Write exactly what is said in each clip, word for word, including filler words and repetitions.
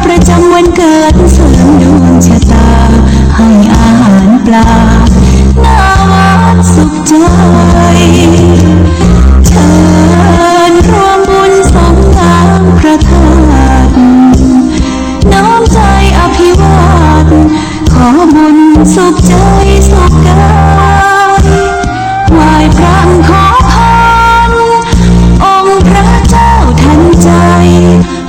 ประจำวันเกิดเสริมดวงชะตา ให้อาหารปลา หน้าหวานสุขใจ เชิญร่วมบุญสงนามพระธาตุ น้อมใจอภิวาท ขอบุญสุขใจสุขกาย ไหว้พระขอพร องค์พระเจ้าทันใจ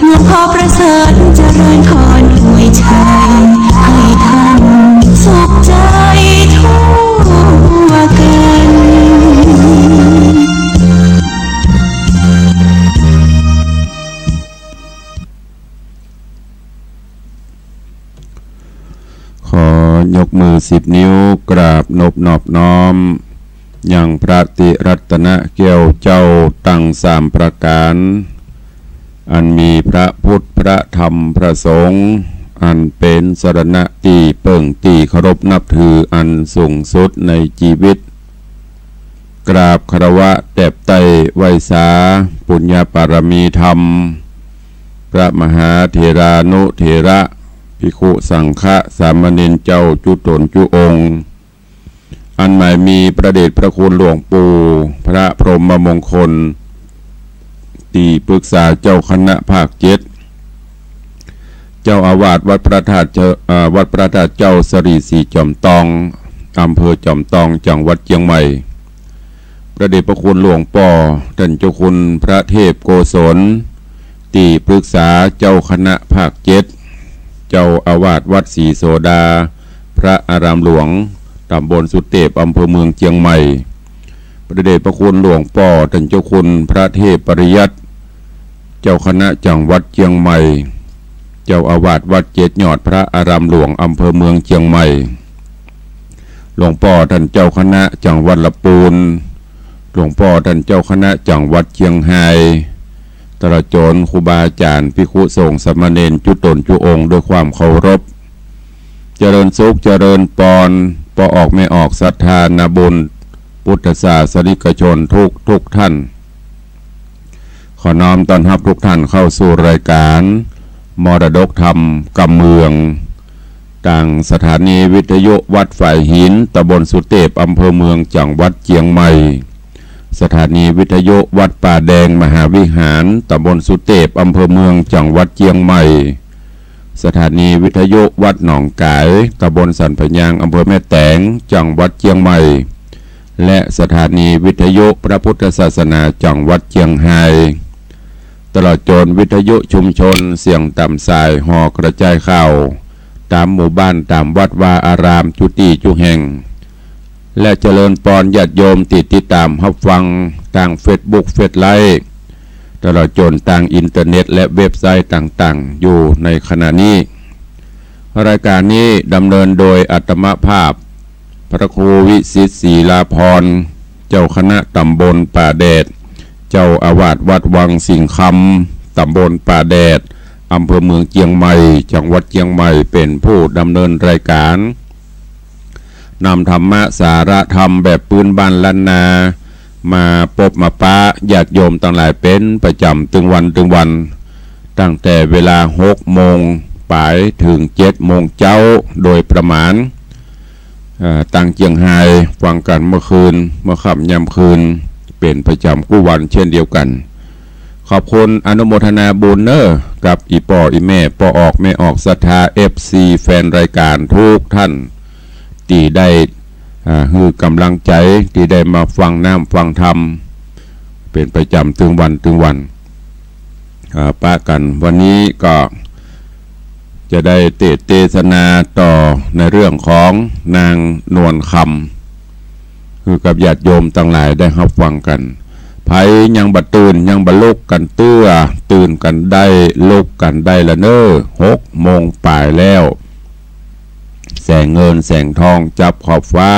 หลวงพ่อประเสริฐเจริญพรอวยชัย ให้ท่านสุขใจทั่วกัน ขอยกมือสิบนิ้วกราบนบนอบน้อม ยังพระติรัตนแก้วเจ้าตังสามประก๋าน อันมีพระพุทธ พระธรรม พระสงฆ์ อันเป๋นสรณะตี้เปิ้งตี้เคารพนับถืออันสูงสุดในจีวิต กราบคารวะแตบไต้ไหว้สาปุญญปารมีธรรม พระมหาเถรานุเถระ ภิกขุสังฆะ สามเณรเจ้าจุ๊ต๋นจุ๊องค์ อันหมายมีพระเดชพระคุณหลวงปู่พระพรหมมงคล ตี้ปรึกษาเจ้าคณะภาคเจ็ด เจ้าอาวาสวัดพระธาตุเจ- อ่า วัดพระธาตุเจ้าสะหลีสีจอมตอง อำเภอจอมตอง จังหวัดเจียงใหม่ พระเดชพระคุณหลวงป้อต้านเจ้าคุณพระเทพโกศล ตี้ปรึกษาเจ้าคณะภาคเจ็ด เจ้าอาวาสวัดศรีโสดา พระอารามหลวง ต๋ำบลสุเตพ อำเภอเมืองเจียงใหม่ พระเดชพระคุณหลวงป้อต้านเจ้าคุณพระเทพปริยัติ เจ้าคณะจังหวัดเจียงใหม่ เจ้าอาวาสวัดเจ็ดยอด พระอารามหลวง อำเภอเมืองเจียงใหม่ หลวงป้อต้านเจ้าคณะจังหวัดละปูน หลวงป้อต้านเจ้าคณะจังหวัดเจียงฮาย ตลอดจ๋นครูบาอาจ๋ารย์ ภิกขุสงฆ์ สามเณรจุ๊ต๋นจุ๊องค์ ด้วยความเคารพ เจริญสุข เจริญปอน ป้อออกแม่ออกศรัทธานาบุญ พุทธศาสนิกชนทุกทุกท่าน ขอน้อมต้อนฮับทุกท่านเข้าสู่รายการมรดกธรรมกำเมือง ตางสถานีวิทยุวัดฝายหิน ต๋ำบลสุเตพ อำเภอเมือง จังหวัดเจียงใหม่ สถานีวิทยุวัดป่าแดงมหาวิหาร ต๋ำบลสุเตพ อำเภอเมือง จังหวัดเจียงใหม่ สถานีวิทยุวัดหนองก๋าย ต๋ำบลสันป่ายยาง อำเภอแม่แตง จังหวัดเจียงใหม่ และสถานีวิทยุพระพุทธศาสนาจังหวัดเจียงฮาย ตลอดจ๋นวิทยุชุมชนเสียงต๋ามสายหอกระจายข่าว ต๋ามหมู่บ้านต๋ามวัดวาอารามจุตี้จุแห่ง และเจริญปอนญาติโยมตี้ติดต๋ามฮับฟังตางเฟซบุ๊ก เฟซไลฟ์ ตลอดจ๋นตางอินเทอร์เน็ตและเว็บไซต์ต่างๆ อยู่ในขณะนี้ รายการนี้ดำเนินโดยอาตมาภาพ พระครูวิสิทธิ์ศรีลาภรณ์ เจ้าคณะต๋ำบลป่าแดด เจ้าอาวาสวัดวังสิงห์คำ ต๋ำบลป่าแดด อำเภอเมืองเจียงใหม่ จังหวัดเจียงใหม่ เป๋นผู้ดำเนินรายการ นำธรรมะสาระธรรมแบบปื้นบ้านล้านนา มาปบมาปะญาติโยมตังหลายเป๋นประจ๋ำตึงวันตึงวัน ตั้งแต่เวลาหกโมงป๋ายเถิงเจ็ดโมงเจ๊าโดยประมาณ เอ่อ ตางเจียงฮายฟังกั๋นเมื่อคืน เมื่อค่ำยามคืน เป๋นประจ๋ำกู้วันเช่นเดียวกั๋น ขอบคุณอนุโมทนาบุญเน่อ กับอี่ป้ออี่แม่ ป้อออกแม่ออกศรัทธา เอฟซี แฟนรายการทุกท่าน ตี้ได้ อ่า หื้อก๋ำลังใจ๋ ตี้ได้มาฟังน้ำฟังธรรม เป๋นประจ๋ำตึงวันตึงวัน อ่า ปะกั๋นวันนี้ก็จะได้เตสน์เตสนาต่อในเรื่องของนางนวลคำ หื้อกับญาติโยมตังหลายได้ฮับฟังกั๋น ใผยังบ่ตื่นยังบ่ลุกกั๋นเตื้อ ตื่นกั๋นได้ลุกกั๋นได้ละเน่อ หกโมงป๋ายแล้ว แสงเงินแสงทองจับขอบฟ้า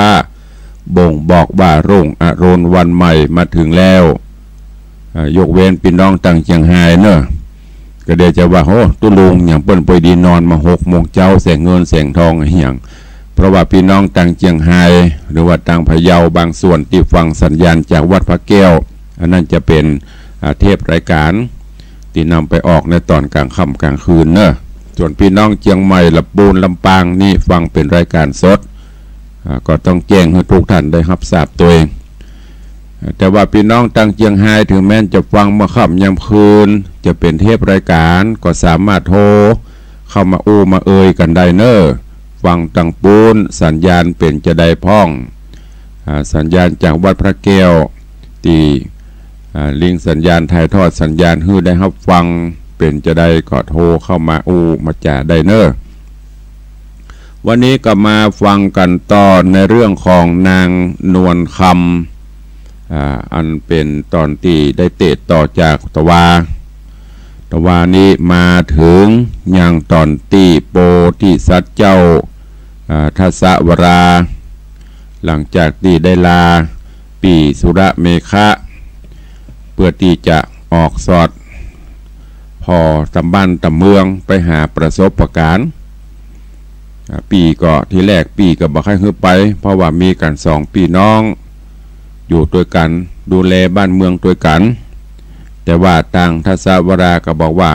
บ่งบอกว่ารุ่งอรุณวันใหม่มาเถิงแล้ว อ่า ยกเว้นปี้น้องตางเจียงฮายเน่อ ก็เดี๋ยวจะว่า โอ้ ตุ๊ลุงหยังเปิ้นปอยดีนอนมาหกโมงเจ๊า แสงเงินแสงทองอะหยัง เพราะว่าปี้น้องตางเจียงฮาย หรือว่าตางพะเยาบางส่วนตี้ฟังสัญญาณจากวัดพระแก้ว อันนั้นจะเป๋น อ่า เทปรายการตี้นำไปออกในต๋อนก๋างค่ำก๋างคืนเน่อ ส่วนปี้น้องเจียงใหม่ ละปูน ลำปางนี่ฟังเป๋นรายก๋านสด อ่า ก็ต้องแจ้งหื้อกู้ต้านได้ฮับทราบตวย อ่า แต่ว่าปี้น้องตางเจียงฮาย เถิงแม้นจะฟังเมื่อค่ำยามคืน จะเป๋นเทปรายก๋าน ก็สามารถโทรเข้ามาอู้มาเอ่ยกั๋นได้เน่อ ฟังตางปู๊นสัญญาณเป๋นจาใดพ่อง อ่า สัญญาณจากวัดพระแก้ว ตี้ อ่า ลิงก์สัญญาณถ่ายทอดสัญญาณหื้อได้ฮับฟังเป๋นจาใด ก็โทรเข้ามาอู้มาจ๋าได้เน่อ วันนี้ก็มาฟังกั๋นต่อในเรื่องของนางนวลคำ อ่า อันเป๋นตอนตี้ได้เตะต่อจากตะวา ตะวานี้มาเถิงยังตอนตี้โปธิสัตว์เจ้า อ่า ทัสสวรา หลังจากตี้ได้ลา ปี้สุรเมขะ เปื้อตี้จะออกสอดผ่อต๋ามบ้านต๋ามเมืองไปหาประสบก๋ารณ์ อ่า ปี้ก็ ทีแรกปี้ก็บ่ใค่หื้อไป เพราะว่ามีกั๋นสองปี้น้อง อยู่ตวยกั๋น ดูแลบ้านเมืองตวยกั๋น แต่ว่าตางทัสสวราก็บอกว่า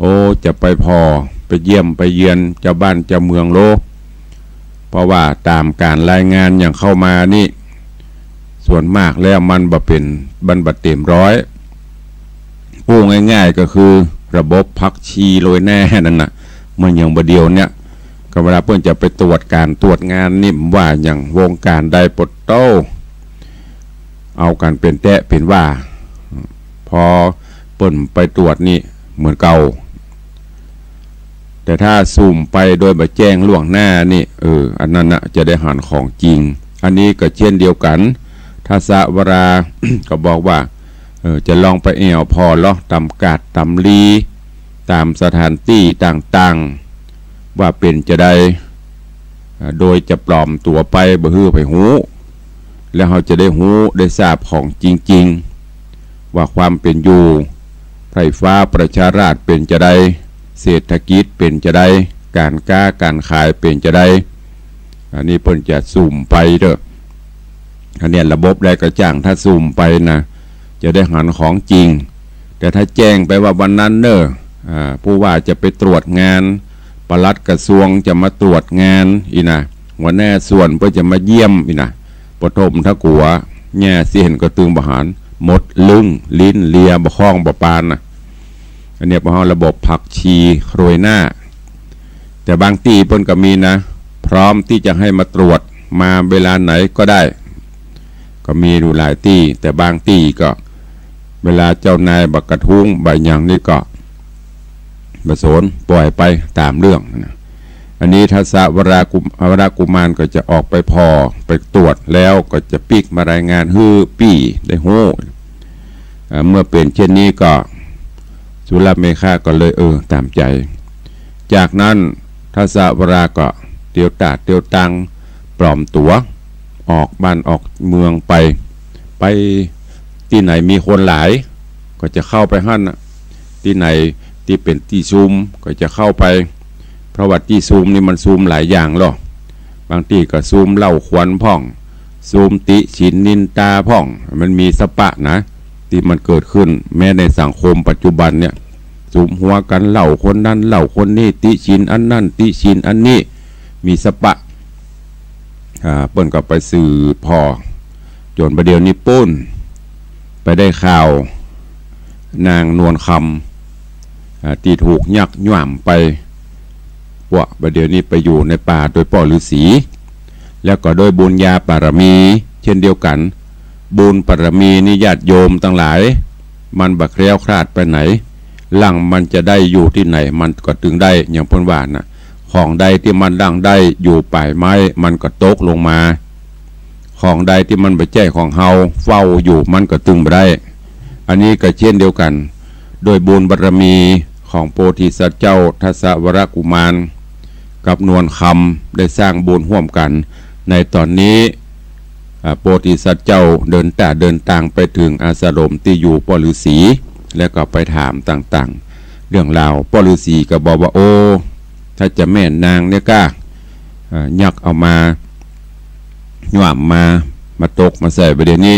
โอ้ จะไปผ่อ ไปเยี่ยมไปเยียนจาวบ้านจาวเมืองโล เพราะว่าต๋ามก๋านรายงานอย่างเข้ามานี่ ส่วนมากแล้วมันบ่เป๋น มันบ่เต๋มร้อย อู้ง่ายๆ ก็คือระบบผักชีโรยหน้านั่นน่ะ มันยังบ่เดี่ยวเนี่ย ก็เวลาเปิ้นจะไปตรวจก๋านตรวจงานนี่ ว่าอย่างวงก๋านใดปะโต้ เอากั๋นเป๋นแต๊เป๋นว่า พอเปิ้นไปตรวจนี่เหมือนเก่า แต่ถ้าซุ่มไปโดยบ่แจ้งล่วงหน้านี่ เออ อันนั้นน่ะจะได้หันของจริง อันนี้ก็เช่นเดียวกั๋น ทัสสวรา ก็บอกว่า เออ จะลองไปแอ่วผ่อเลาะต๋ามกาดต๋ามลี ต๋ามสถานตี้ต่างๆ ว่าเป๋นจาใด อ่า โดยจะปลอมตั๋วไปบ่หื้อใผฮู้ แล้วเฮาจะได้ฮู้ได้ทราบของจริงๆ ว่าความเป๋นอยู่ ไพร่ฟ้าประชาราษฎร์เป๋นจาใด เศรษฐกิจเป๋นจาใด ก๋านก๊าก๋านขายเป๋นจาใด อันนี้เปิ้นจะซุ่มไปเต๊อะ อันเนี้ยระบบใดก็จ้าง ถ้าซุ่มไปนะ จะได้หันของจริง แต่ถ้าแจ้งไปว่าวันนั้นเน่อ อ่า ผู้ว่าจะไปตรวจงาน ปลัดกระทรวงจะมาตรวจงานอี้นะ หัวหน้าส่วนเปิ้นจะมาเยี่ยมอี้นะ ปะโต้ ถ้ากั๋ว แย่เสี้ยนก็ตึงบ่หัน หมดลึ้ง ลิ้นเลียบ่คล่องบ่ปานนะ อันเนี้ยเปิ้นฮ้องระบบผักชีโรยหน้า แต่บางตี้เปิ้นก็มีนะ พร้อมตี้จะหื้อมาตรวจ มาเวลาไหนก็ได้ ก็มีอยู่หลายตี้ แต่บางตี้ก็ เวลาเจ้านายบ่กระทุ้งบ่หยังนี่ก็บ่สน ปล่อยไปต๋ามเรื่องนะ อันนี้ทัสสวรากุ วรกุมารก็จะออกไปผ่อ ไปตรวจแล้วก็จะปิ๊กมารายงานหื้อปี้ได้ฮู้ อ่า เมื่อเป๋นเช่นนี้ก็ สุรเมขะก็เลย เออ ต๋ามใจ๋ จากนั้นทัสสวราก็เตียวต๋าเตียวตัง ปลอมตั๋ว ออกบ้านออกเมืองไป ไปตี้ไหนมีคนหลาย ก็จะเข้าไปหั้นน่ะ ตี้ไหนตี้เป๋นตี้ซุมก็จะเข้าไป เพราะว่าตี้ซุมนี่มันซุมหลายอย่างลอ บางตี้ก็ซุมเล่าขวัญพ่อง ซุมติฉินนินตาพ่อง มันมีสะปะนะ ตี้มันเกิดขึ้นแม้ในสังคมปัจจุบันเนี่ย สุมหัวกั๋นเล่าคนนั้นเล่าคนนี้ ติฉินอันนั้น ติฉินอันนี้ มีสะปะ อ่า เปิ้นก็ไปสืบผ่อ จ๋นบ่าเดี่ยวนี้ปู๊น ไปได้ข่าว นางนวลคำ อ่า ตี้ถูกยักษ์ย่ามไป ว่าบ่าเดี่ยวนี้ไปอยู่ในป่าโดยป้อฤๅษี แล้วก็โดยบุญญาบารมี เช่นเดียวกั๋น บุญบารมีนี่ญาติโยมตังหลาย มันบ่แคล้วคลาดไปไหน หลังมันจะได้อยู่ตี้ไหนมันก็ตึงได้ อย่างเปิ้นว่าน่ะ ของใดตี้มันหลังได้อยู่ป๋ายไม้ มันก็ตกลงมา ของใดตี้มันบ่ใจ้ของเฮาเฝ้าอยู่มันก็ตึงบ่ได้ อันนี้ก็เช่นเดียวกั๋น โดยบุญบารมีของโพธิสัตว์เจ้าทัสสวรกุมาร กับนวลคำได้สร้างบุญฮ่วมกั๋น ในต๋อนนี้ อ่า โพธิสัตว์เจ้าเดินต๋าเดินตางไปเถิงอาสรมตี้อยู่ป้อฤๅษี แล้วก็ไปถามต่างๆ เรื่องราว ป้อฤๅษีก็บอกว่า โอ้ ถ้าจะแม่นนางเนี่ยก้า อ่า ยักษ์เอามา ย่ามมา มาตกมาใส่บ่าเดี่ยวนี้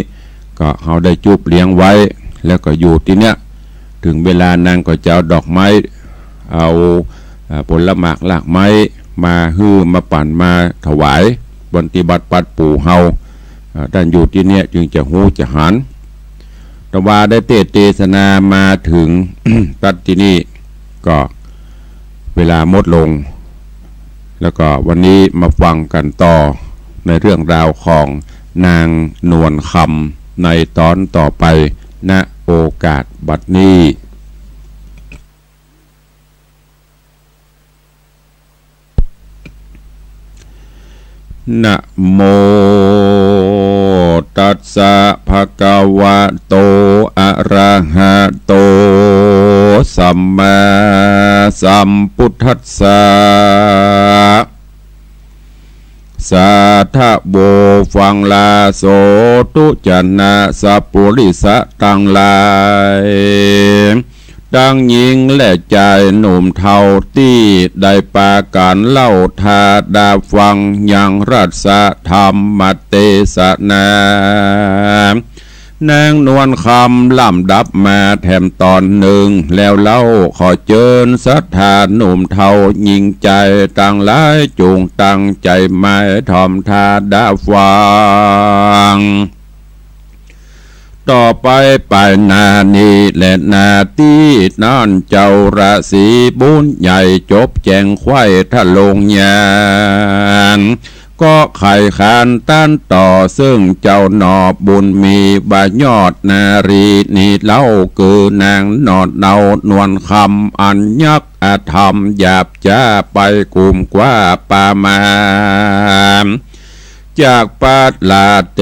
ก็เฮาได้จูบเลี้ยงไว้ แล้วก็อยู่ตี้เนี้ย เถิงเวลานางก็จะเอาดอกไม้ เอา อ่า ผลหมากรากไม้มาหื้อมาปั่นมาถวายบนตี้บัดปัดปู่เฮา อ่า ต้านอยู่ตี้เนี้ยจึงจะฮู้จะหัน แต่ว่าได้เตสน์เตสนามาเถิง ตั๊ดตี้นี่ก็เวลาหมดลง แล้วก็วันนี้มาฟังกั๋นต่อในเรื่องราวของนางนวลคำในตอนต่อไป ณ โอกาสบัดนี้ นะโมตัสสะ ภะคะวะโต อะระหะโต สัมมาสัมพุทธัสสะ สาธะโว ฟังลาโสธุ จะนะสัปปุริสะตังหลาย ตังหญิงและจายหนุ่มเฒ่าตี้ได้ปากั๋นเล่าถาดาฟังยังรัสธรรมเตสนา นางนวลคำลำดับมาแถมต๋อนนึ่ง แล้วเล่าขอเจิญศรัทธาหนุ่มเฒ่าหญิงจายตังหลายจุ่งตั้งใจ๋หมายถ่อมถาดาฟัง ต่อไปป๋ายหน้านี้แลนา ตี้ต้านเจ้าราศีบุญใหญ่จบแจ้งไขว้ทะลงยาน ก็ใค่ขานตันต่อเซิ่งเจ้าหน่อบุญมี บ่ายอดนารีนี้เล่า คือนางหนอดเนานวลคำ อันยักษ์อธรรมหยาบจ๊าไปกุมกว้าปามา จากปาดลาเต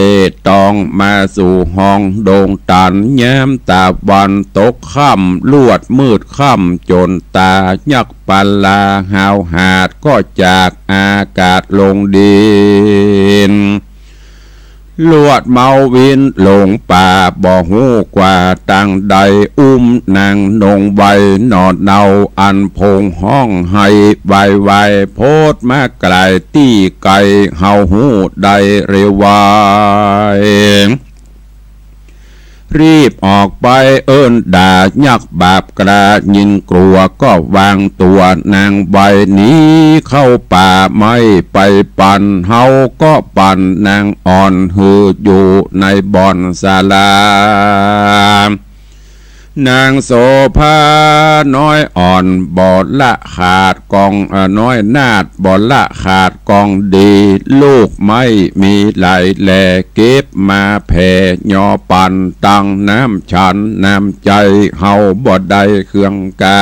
ตองมาสู่ห้องดงตัน ยามตะวันตกค่ำ ลวดมืดค่ำจ๋นต๋า ยักษ์ปาลาหาวหาดก็จากอากาศลงดิน ลวดเมาวินหลงป่า บ่ฮู้กว่าตางใด อุ้มนางนงไว้หนอดเนา อันโผงฮ้องไห้วายวาย โพดมาไก๋ตี้ไก๋ เฮาฮู้ได้เร็วไว รีบออกไปเอิ้นด่ายักษ์บาปกล้า ยิ่งกลัวก็วางตั๋วนางไว้ หนีเข้าป่าไม่ไปปั๋น เฮาก็ปั๋นนางอ่อนหื้ออยู่ในบ่อนศาลา นางโสภาน้อยอ่อนบ่ละขาดกอง เอ่อ น้อยนาฏบ่ละขาดกองดี ลูกไม่มีหลายแล เก็บมาแผ่ยอปั๋น ตังน้ำฉันน้ำใจ๋ เฮาบ่ได้เคืองกา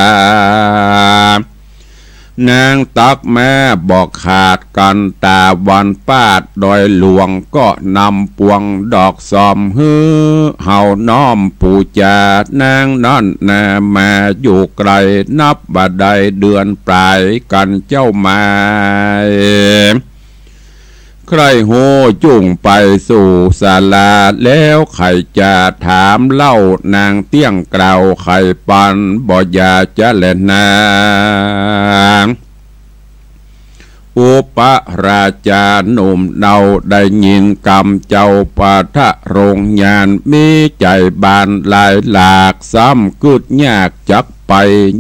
นางตักมาบ่ขาดกั๋น ตะวันปาดดอยหลวง ก็นำปวงดอกสอมหื้อเฮาน้อมปู๋จา นางนั้นนามาอยู่ไก๋ นับบ่ได้เดือนป๋ายกั๋นเจ้าหมาย ใค่ฮู้จุ่งไปสู่ศาลา แล้วใค่จะถามเล่านางเตี้ยงกล่าวไขปั๋น บ่อย่าจะแลนา อุปราชาหนุ่มเนาได้ยินกำเจ้าปะทะโรงยาน มีใจ๋บานหลายหลาก ซ้ำกึ๊ดยากจักไป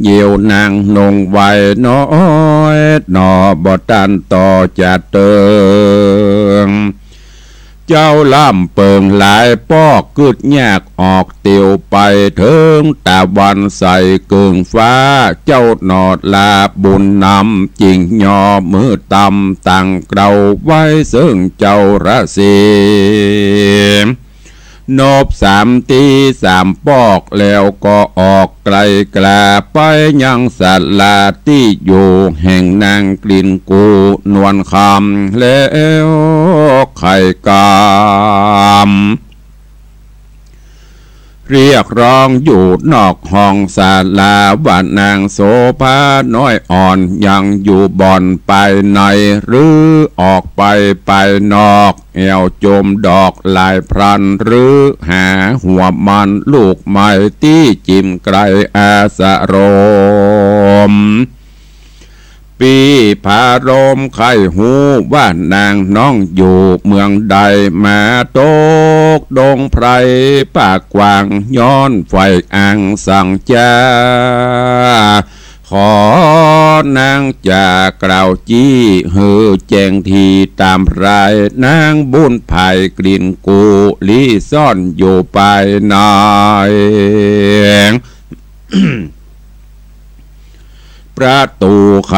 เยียวนางนงไว้น้อยหนอ บ่ตันต่อจะเติง เจ้าล่ำเปิงหลายปอก กึ๊ดยากออกเตียวไป เถิงตะวันใสเกิ่งฟ้า เจ้าหนอดลาบุญนำ จิ่งยอมือตำตังเกลาไว้ เซิ่งเจ้าราศี นบสามตี้สามปอก แล้วก็ออกไก๋กล้า ไปยังศาลาตี้อยู่แห่งนางกลิ่นกูนวลคำ แล้วใค่กำ เรียกร้องอยู่นอกห้องศาลา ว่านางโสภาน้อยอ่อนยังอยู่บ่อนภายใน หรือออกไปภายนอก แอ่วจมดอกหลายพลัน หรือหาหัวมันลูกใหม่ตี้จิ่มไก๋อาสรม ปี้ผาลมใค่ฮู้ว่านางน้องอยู่เมืองใด มาตกดงไพรป่ากว้าง ย้อนใฝ่อังสังจา ข ขอนางจ๋ากล่าวจี้หื้อแจ้งทีต๋ามราย นางบุญภายกลิ่นกุลีซ่อนอยู่ภายใน ประตู๋ไข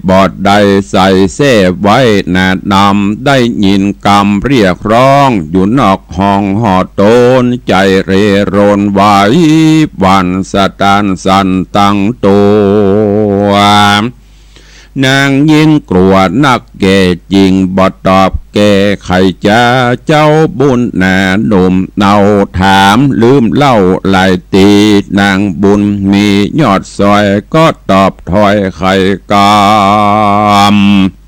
บ่ได้ใส่แส้ไว้หน้านำ ได้ยินกำเรียกฮ้องอยู่นอกห้องหอต๋น ใจ๋เร่ร่นไหวหวั่นสะตันสั่นตังตั๋ว นางยิ่งกลัวนักแก่จริง บ่ตอบแก้ไขจ๋า เจ้าบุญนาหนุ่มเนาถามลืมเล่าหลายตี นางบุญมียอดซอยก็ตอบถ้อยไขกำ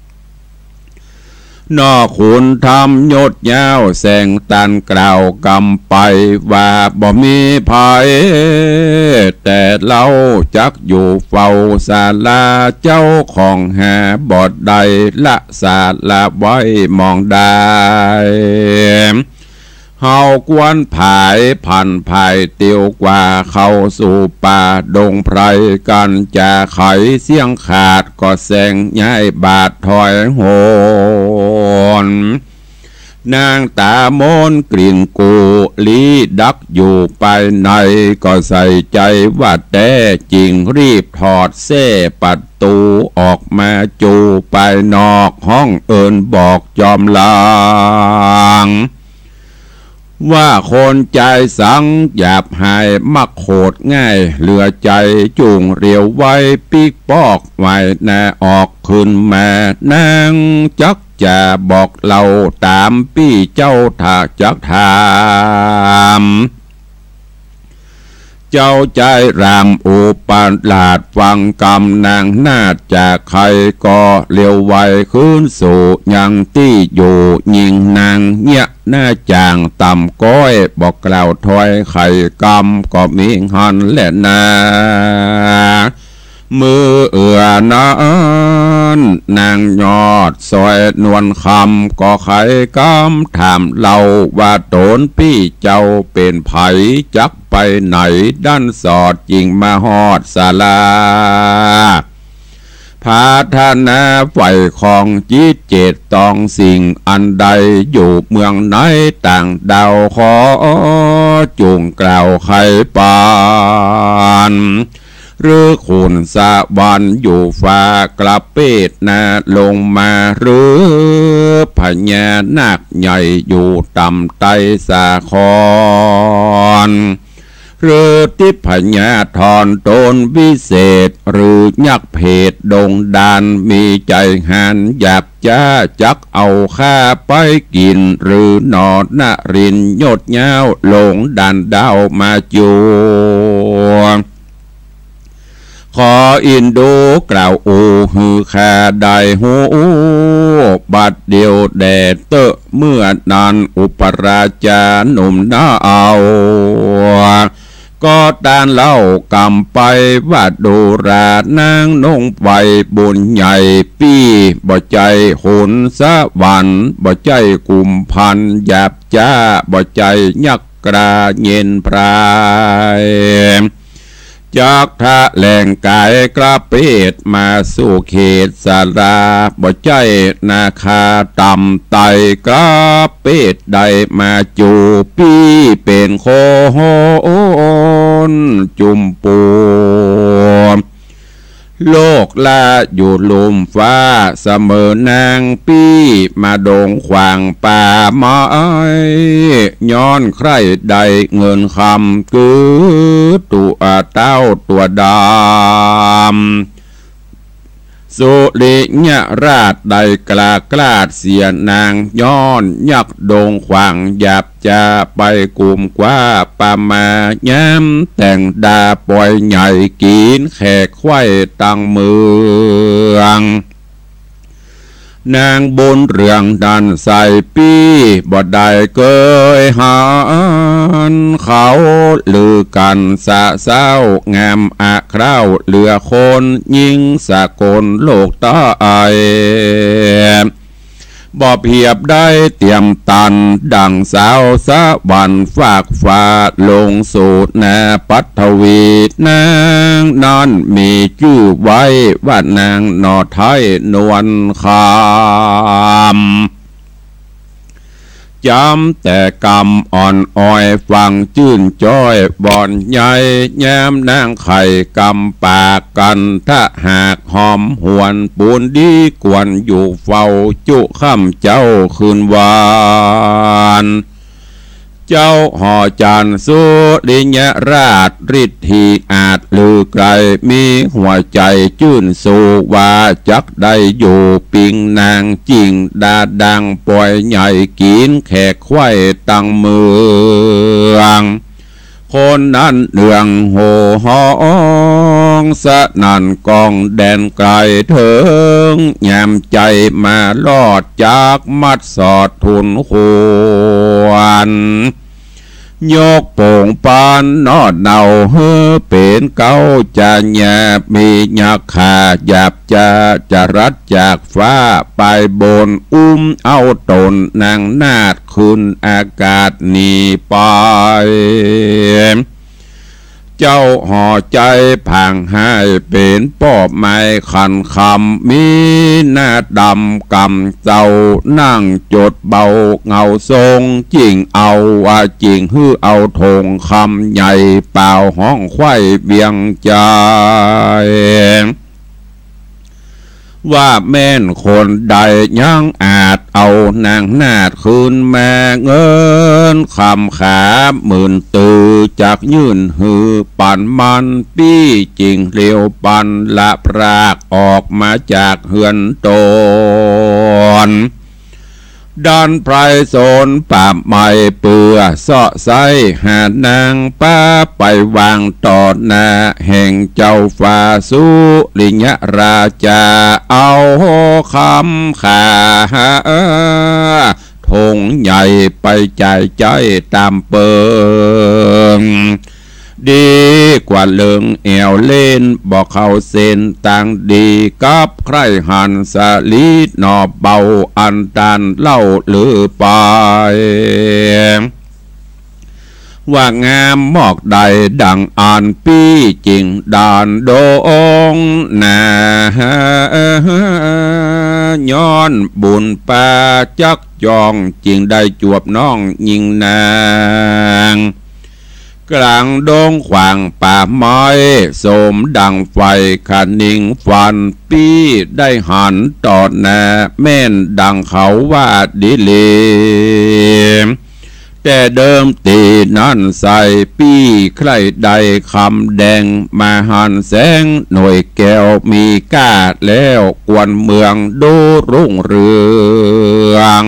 นอกขุนธรรมยศยาวแสงตันกล่าวกำไปว่า บ่มีภัย แต่เฮาจักอยู่เฝ้าศาลา เจ้าของหาบ่ได้ละศาลาไว้หม่องใด เฮาควรผายผันผายเตียวกว่าเข้าสู่ป่าดงไพรกั๋น จ๋าไขเสี้ยงขาดก็แสงย้ายบาดถอยโหน นางต๋ามนกลิ่นกุลีดักอยู่ภายใน ก็ใส่ใจ๋ว่าแต๊จริง รีบถอดแส้ประตู๋ออกมาจู่ภายนอก ฮ้องเอิ้นบอกจอมหลัง ว่าคนใจ๋สังหยาบหาย มักโขดง่ายเหลือใจ๋ จุ่งเรียวไวปิ๊กปอกไหวหน้าออกขึ้นมา นางจักจะบอกเล่าต๋ามปี้เจ้าถ้าจักถาม เจ้าใจ๋รามอุปราชฟังกำนางนาฏจ๋าไขก็เรียวไวคืนสู่ยังตี้อยู่ ยิ่งนางเยียะหน้าจ่างต่ำก้อย บ่กล่าวถ้อยไขกำก็มีหั้นแลนา เมื่อเอือนั้นนางยอดซอยนวลคำ ก็ไขกำถามเล่าว่า ต๋นปี้เจ้าเป๋นใผ จักไปไหนดั้นสอด จึงมาฮอดศาลา ผาถนาใฝ่ของจิตเจตต้องสิ่งอันใด อยู่เมืองไหนต่างดาว ขอจุ่งกล่าวไขปาน หรือขุนสวรรค์อยู่ฟ้ากระเปดนาลงมา หรือพญานาคใหญ่อยู่ต่ำใต้สาคร หรือทิพยาธรต๋นวิเศษ หรือยักษ์เผดดงดาน มีใจ๋หันหยาบจ๊า จักเอาข้าไปกิ๋น หรือหนอนรินยอดยาว ลงดานดาวมาจั่ว ขออินดูกล่าวอู้หื้อข้าได้ฮู้ บัดเดี่ยวแด่เต๊อะ เมื่อนั้นอุปราชาหนุ่มนาเอา ก็ตานเล่ากำไปว่า ดูราหนางนงใบบุญใหญ่ ปี้บ่ใจ้ขุนสวรรค์ บ่ใจ้กุมภัณฑ์หยาบจ๊า บ่ใจ้ยักษ์กล้าเย็นพราย จักถะแหลงก๋ายกระเปดมาสู่เขตศาลา บ่ใจ้นาคาต่ำไต้กระเปดได้มาจู๋ ปี้เป๋นคนจุมปู โลกละอยู่ลุ่มฟ้าเสมอนาง ปี้มาดงขวางป่าไม้ ย้อนใคร่ได้เงินคำ คือตั๋วเต้าตั๋วดำ สุริยราชได้กล้ากลาดเสียนาง ย้อนยักษ์ดงขวางหยาบจ๊า ไปกุมกว้าป่ามา ย้ำแต่งดาปอยใหญ่ กิ๋นแขกไขว้ตังเมือง นางบุญเรืองดันใส่ ปี้บ่ได้เกยหัน เขาลือกั๋นสะเซ้างามอะคร้าว เหลือคนยิ่งสะกลโลกใต้ บ่เปียบได้เตียมตัน ดั่งสาวสวรรค์ฟากฟ้า ลงสู่แนวปฐวี นางนั้นมีจื้อไว้ว่านางหน่อไท้นวลคำ จำแต่กำอ่อนอ้อย ฟังจื้นจ้อยบ่อนใย แย้มนางไข่กำปาก กันทะหากหอมหวน ปูนดีกวนอยู่เฝ้า จุค่ำเจ๊าคืนวัน เจ้าหอจันทร์สุริยราช ฤทธิอาจลือไกล มีหัวใจ๋จื้นสู่ว่า จักได้อยู่ปิงนาง จิ่งดาดังปอยใหญ่ กิ๋นแขกไขว้ตังเมือง คนนั้นเนืองโห่ฮ้อง สนั่นก้องแดนไกล เถิงยามใจ๋มารอด จักมัดสอดทูลควร ยกโป่งปานนอดเนา หื้อเป๋นเก๊าจาญา มียักขาหยาบจา จรัสจากฟ้าไปบน อุ้มเอาต๋นนางนาฏ ขึ้นอากาศหนีไป เจ้าหอใจ๋ผางไห้ เป๋นป้อไม้ขันคำ มีหน้าดำกำเจ้า นั่งจดเบาเหงาทรง จิ่งเอาว่าจิ่งหื้อเอาถงคำใหญ่ เป่าฮ้องไขว้เวียงใจ๋ ว่าแม่นคนใดยังอาจเอานางนาฏคืนมา เงินคำขาหมื่นตื้อ จักยื่นหื้อปันมัน ปี้จิ่งเตียวปันละพราก ออกมาจากเฮือนต๋น ดันไพรสนป่าไม้ เปื้อเซาะไซ้หานาง ปาไปวางต่อหน้า แห่งเจ้าฟ้าสุริยราชา เอาคำขาถงใหญ่ ไปจ่ายใจ๊ต๋ามเปิง ดีกว่าเลิงแอ่วเล่น บ่เข้าเส้นตางดี กับใคร่หันสลีหน่อเบา อันต้านเล่าลือไป ว่างามมอกใดดั่งอันปี้จิ่งดานดงนา ย้อนบุญปาจักจอง จิ่งได้จวบน้องญิงนาง ก๋างดงขวางป่าไม้ สมดั่งไฟขนิงฟัน ปี้ได้หันต่อหน้า แม่นดั่งเขาว่าดีหลี แต่เดิมตี้นั้นใส่ ปี้ใคร่ได้คำแดง มาหันแสงหน่วยแก้วมีก้า แล้วกวนเมืองดูรุ่งเรือง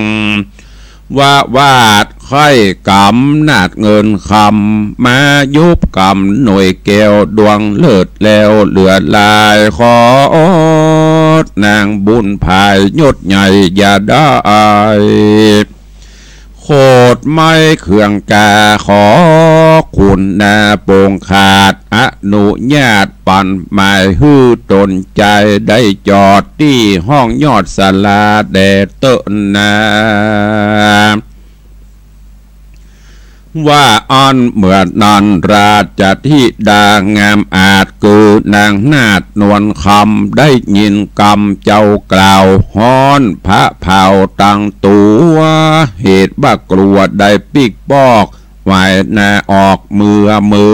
ว่าวาดไคร่กำนาฏเงินคำ มายุบกำหน่วยแก้วดวงเลิศ แล้วเหลือหลายขอ นางบุญภายยศใหญ่อย่าได้ โคตรไม้เครื่องกา ขอคุณนาโป่งขาด อนุญาตปันหมาย หื้อต๋นจายได้จอด ตี้ห้องยอดศาลาแด่เต๊อะนา ว่าอั้นเมื่อนั้น ราชธิดางามอาจ คือนางนาฏนวลคำ ได้ยินกำเจ้ากล่าว ฮ้อนพระเผาตังตั๋ว เหตุว่ากลัวได้ปิ๊กปอก หวายหน้าออกเมือเมื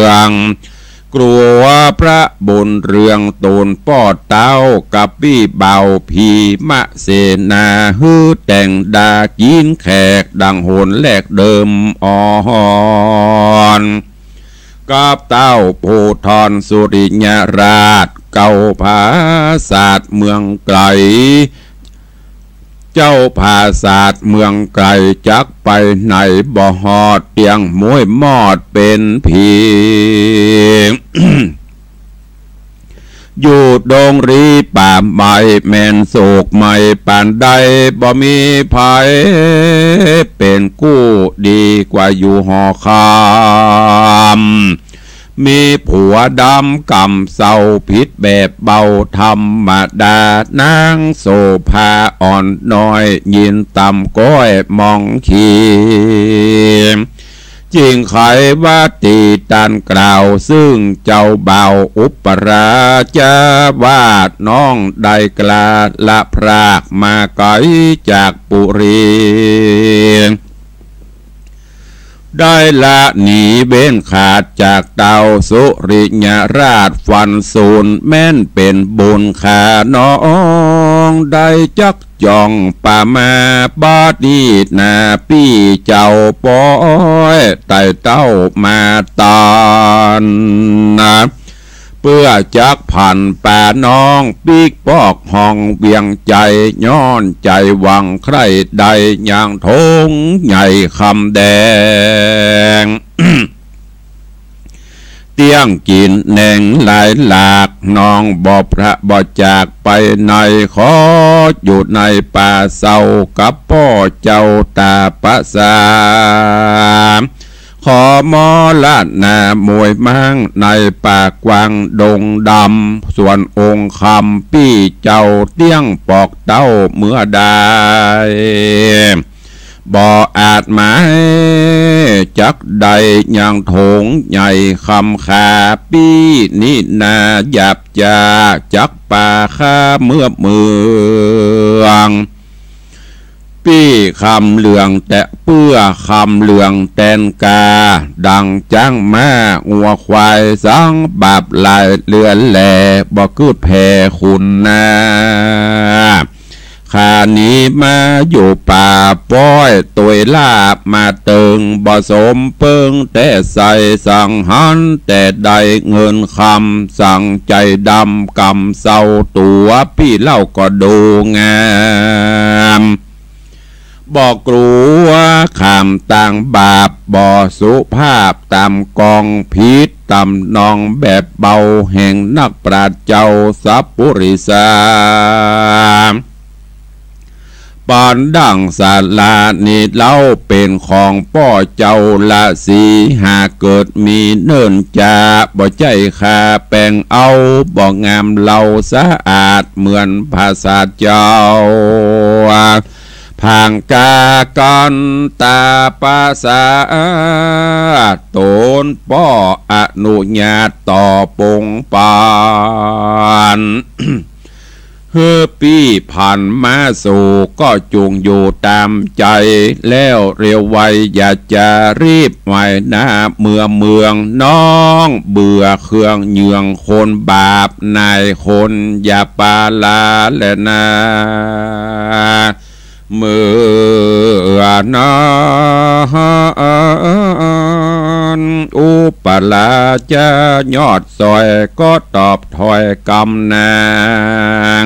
อง กลัวพระบุญเรืองตูนป้อเต๊า กับปี้บ่าวพีมะเสนา หื้อแต่งดากิ๋นแขก ดั่งหนแรกเดิมอ่อน กับเต๊าภูธรสุริยราช เก้าผาสาทเมืองไกล เจ้าผาสาทเมืองไกล จักไปไหนบ่ฮอด เตียงม้วยมอดเป๋นผี อยู่ดงรีป่าไม้ แม่นสุขใหม่ปานใด บ่มีภัยเป๋นกู้ ดีกว่าอยู่หอคำ มีผัวดำกำเศร้าผิดแบบเบาธรรมดา นางโสภาอ่อนน้อยยินต่ำก้อยมองขี จึงไขว่าตี้ต้านกล่าวซึ่งเจ้าบ่าวอุปราชว่าน้องได้กล้าละพรากมาไก๋จากปุรี ได้ละหนีเว้นขาดจากเต้าสุริยราชฟันสูญ แม้นเป๋นบุญข้าน้องได้จักจ่องปามา บัดนี้นาปี้เจ้าปอยไต่เต้ามาตานนา เปื้อจักผันปาน้องปิ๊กปอกห้องเวียงใจ๋ ย้อนใจ๋หวังใคร่ได้ยังถงใหญ่คำแดง เตี้ยงกิ๋นแหนงหลายหลาก น้องบ่พระบ่จากไปไหน ขออยู่ในป่าเศร้ากับป้อเจ้าต๋าประสา ขอมรณะมวยม้างในป่ากว้างดงดำ ส่วนองค์คำปี้เจ้าเตี้ยงปอกเต้าเมื่อใด บ่อาจหมายจักได้ยังถงใหญ่คำขา ปี้นี้นาหยาบจ๋าจักปาข้าเมือเมือง ปี้คำเหลืองแต่เปื้อคำเหลืองแตนกา ดังจ๊างม้างัวควายสังบาปหลายเลือนแหล่ บ่กึ๊ดแผ่ขุนนา ข้านี้มาอยู่ป่าป้อยตวยลาบมาเติง บ่สมเปิงแต่ใสสังหรณ์แต่ได้เงินคำ สังใจ๋ดำกำเศร้าตั๋วปี้เล่าก็ดูงาม บ่กลัวขามตางบาป บ่สุภาพต๋ามกอง ผิดต๋ามนองแบบเบา แห่งนักปราชญ์เจ้าสัพปุริสา ปานดั่งสารานี้เล่าเป๋นของป้อเจ้าละสี หากเกิดมีเนิ่นจา บ่ใจ้ข้าแป๋งเอา บ่งามเล่าสะอาดเหมือนผาสาทเจ้า ผางกากันต๋าประสา ต๋นป้ออนุญาตต่อปงปาน หื้อปี้ผันมาสู่ก็จุ่งอยู่ต๋ามใจ๋ แล้วเร็วไวอย่าจะรีบ ไหว้หน้าเมือเมือง น้องเบื่อเครื่องเหยื่องคนบาป นายคนอย่าปาลาแลนา เมื่อนั้นอุปราชยอดสอยก็ตอบถ้อยกำนาง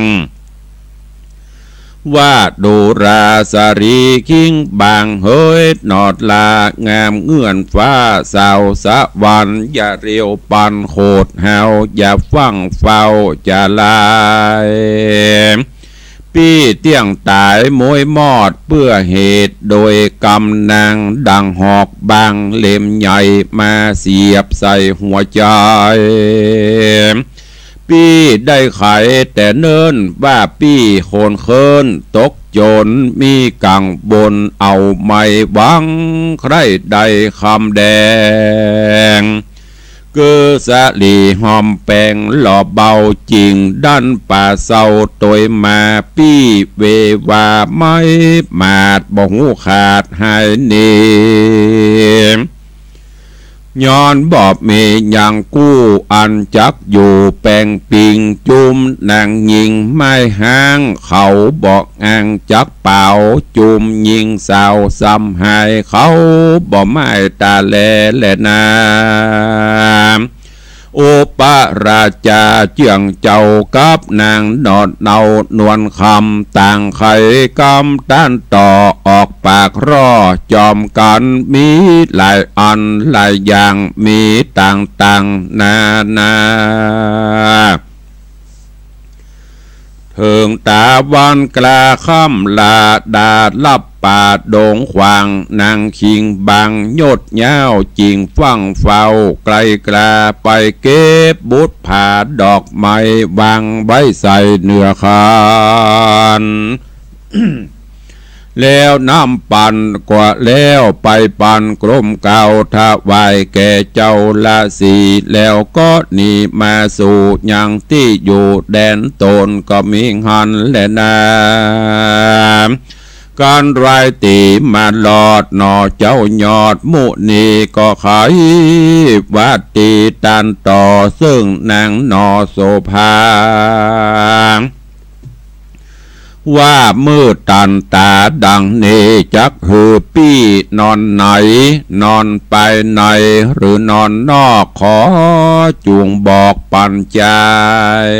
ว่าดูราสะหรีคิงบางเหย หนอดลางามเงื่อนฟ้าสาวสะหวัน อย่าเรียวปันโขดเฮา อย่าฟั่งเฝ้าจะลาย ปี้เตี้ยงต๋ายมวยมอดเปื้อเหตุ โดยกำนางดั่งหอกบางเล่มใหญ่ มาเสียบใส่หัวใจ๋ ปี้ได้ไขแต่เนิ่นว่าปี้คนเคิ้นตกจน มีกังวลเอาไม่หวัง ใคร่ได้คำแดง คือสะหลีหอมแปงหล่อเบาจิ่ง ดันป่าเศร้าตวยมา ปี้เววาไม่หมาด บ่ฮู้ขาดหายหนี ย้อนบ่มีหยังกู้ อันจักอยู่แป๋งปิง จุมนางญิงไม้ฮ้าง เขาบ่อ้างจักเป๋า จุมญิงสาวซ้ำหาย เขาบ่ไม้ต๋าแลแลนา อุปราชาเจื้องเจ้ากับนางหนอดเนานวลคำ ต่างไขกำต้านต่อออกปากร่อจอมกั๋น มีหลายอันหลายอย่าง มีต่างๆ นานา เถิง ต๋าวันกล้าค่ำลาดาลับป่าดงขวาง นางคิงบังยดย้าว จิ่งฟั่งเฝ้าไกลกล้า ไปเก็บบุตรผาดอกไม้ วางไว้ใส่เหนือคัน แล้วนำปันกว่าแล้วไปปันกรมเกล้า ถวายแก่เจ้าราศี แล้วก็หนีมาสู่ยังตี้อยู่แดนตน ก็มีหั้นแลนา กันรายตี๋มาลอดหนอเจ้ายอดมุนี ก็ใค่ว่าตี้ตันต่อเซิ่งนางหนอโสภา ว่าเมื่อตันต๋าดังนี้ จักหื้อปี้นอนไหน นอนภายในหรือนอนนอก ขอจุ่งบอกปันจาย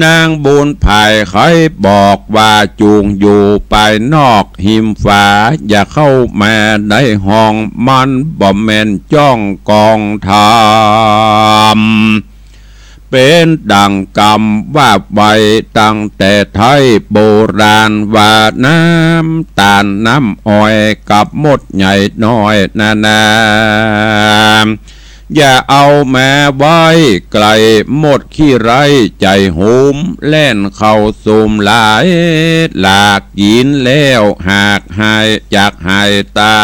นางบุญภายใค่บอกว่าจุ่งอยู่ภายนอกหิมฝา อย่าเข้ามาในห้อง มันบ่แม่นจ้องกองธรรม เป๋นดั่งกำว่าไว้ตั้งแต่ไทยโบราณ ว่าน้ำต๋าลน้ำอ้อยกับมดใหญ่น้อยนานา อย่าเอามาไว้ใก้มดขี้ไร้ใจ๋หุม แล่นเข้าสุมหลายหลาก กิ๋นแล้วหากหายจักหายต๋า